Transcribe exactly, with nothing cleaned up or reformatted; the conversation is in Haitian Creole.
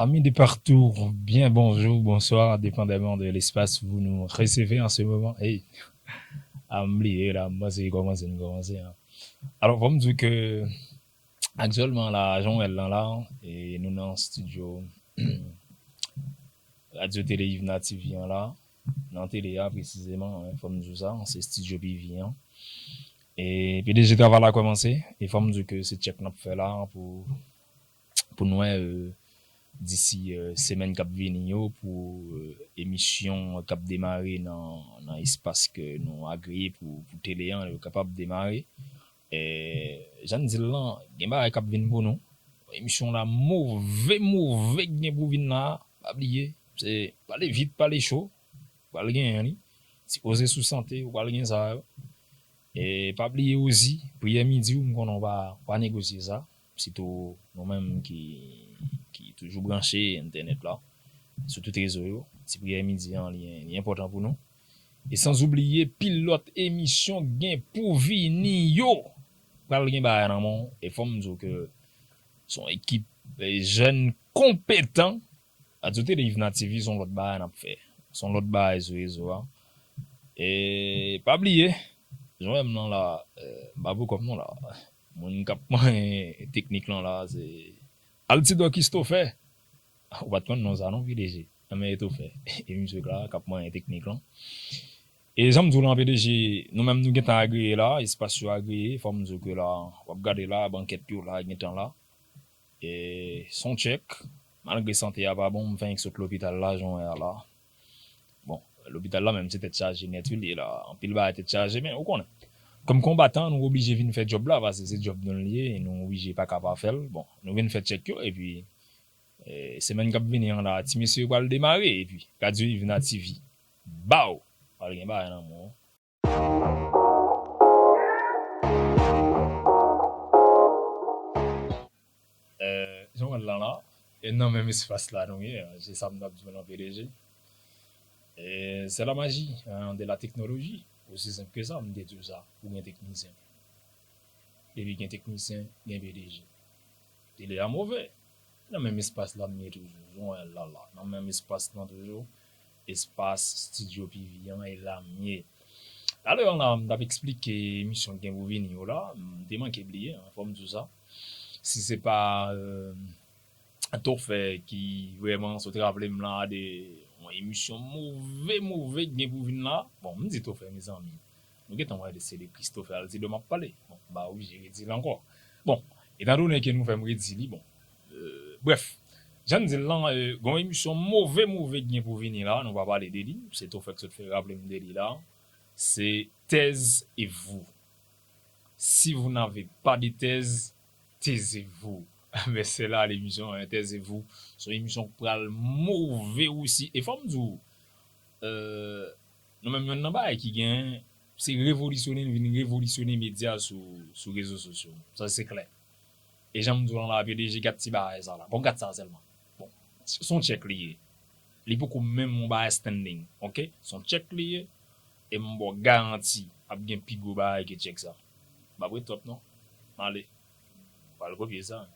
Amis de partout, bien bonjour, bonsoir, dépendamment de l'espace où vous nous recevez en ce moment. Hey, a m bliye la, m panse kòmanse, n kòmanse an. Alò, fò m di ke aktyèlman la, jan w wè l lan la, e nou nan studio Radio Télé Yvna T V an la, nan tele a presizeman, fò m di w sa, se studio P V an. E P D G travay la kòmanse, e fò m di w ke se tchèk n ap fè la pou, pou n wè, euh, disi, euh, semèn k ap vini yo, pou, euh, emisyon k ap demare nan, nan espas ke nou agreye pou, pou tele an, yo kapab demare. E, jan n di l lan, gen bagay k ap vin pou nou. Emisyon la move, move k gen pou vin la, pa bliye. Se pale vit, pale cho. Pral genyen li. Ti koze sou sante, ou pral gen sa yo. E pa bliye osi, priyè midi w, m konnen w pa, w pa negosye sa. Sitou nou menm ki, ki toujou branche entènèt la, sou tout rezo yo. Ti priyè midi an, li, li enpòtan pou nou. E san oubliye, pil lòt emisyon gen pou vini yo. Pral gen bagay nan men w. E fò m di w ke se yon ekip, eh, jèn konpetan. Adyote de Yvna T V, se yon lòt bagay n ap fè. Se yon lòt bagay sou rezo a. E pa bliye, jan w wè m nan la, eh, m pa pou kòb non la. Moun k ap manyen teknik lan la, se Altidor Christopher. Ou pa t konn non sa non, P D G. Nan men Etofè. E misye la k ap manyen teknik lan. E jan m di w lan, P D G, nou menm nou gentan agreye la, espas yo agreye, fò m di w ke la, w ap gade la, bankèt yo la, gentan la. E se yon tchèk, malgre sante a pa bon, m fenk sot lopital la, jan w wè a la. Bon, lopital la menm se tèt chaje nèt wi l ye la, anpil bagay tèt chaje, men ou konnen. Kòm konbatan, nou oblije vin fè djòb la, paske se djòb nou l ye, e nou oblije pa ka pa fè l. Bon, nou vin fè tchèk yo, epi E, semèn k ap vini an la, ti mesye yo pral demare, epi Radio Yvna T V. Baw! Pral gen bagay nan men w. E, jan w wè l lan la, e nan menm espas la nou ye, se sa m t ap di w lan, P D G. E, c'est la magie, hein, de la technologie. Aussi simple que ça, m te di w sa, ou gen teknisyen. Depi gen teknisyen, gen P D G. Tele a move. Nan menm espas la m ye toujou. Jan w wè l la la. Nan menm espas lan toujou. Espas Studio P V an, e la m ye. Talè an la, m t ap eksplike emisyon k gen pou vini yo la. M te manke bliye, hein, fò m di w sa. Si se pa, euh, Tofè ki vrèman sot raple m la de yon emisyon move, move k gen pou vin la. Bon, m di Tofè, mezanmi. Nou gentan wè de se de Christopher Altidor m ap pale. Bon, m pa oblije redi l ankò. Bon, etandone ke nou fè m redi li, bon. Euh, brèf, jan n di l lan, euh, gon emisyon move, move k gen pou vini la, nou pa pale de li. Se Tofè k sot fè raple m de li la. Se Taisez-vous. Si vous n'avez pas de thèse, taisez-vous. Men se la lemisyon, hein, Taisez-vous. Se yon emisyon k pral move osi. E fò m di w, euh, nou menm youn nan bagay ki gen, se revolisyone, n vin revolisyone medya sou, sou rezo sosyo. Sa se klè. E jan m di w lan la, P D G, gad ti bagay sa la. Bon, gad sa sèlman. Bon, se yon tchèk li ye. Li poko menm yon bagay standing, oke? Se yon tchèk li ye. E m ba w garanti, ap gen pi gwo bagay ke tchèk sa. M ap ret twòp non. M ale. M pral kopye sa.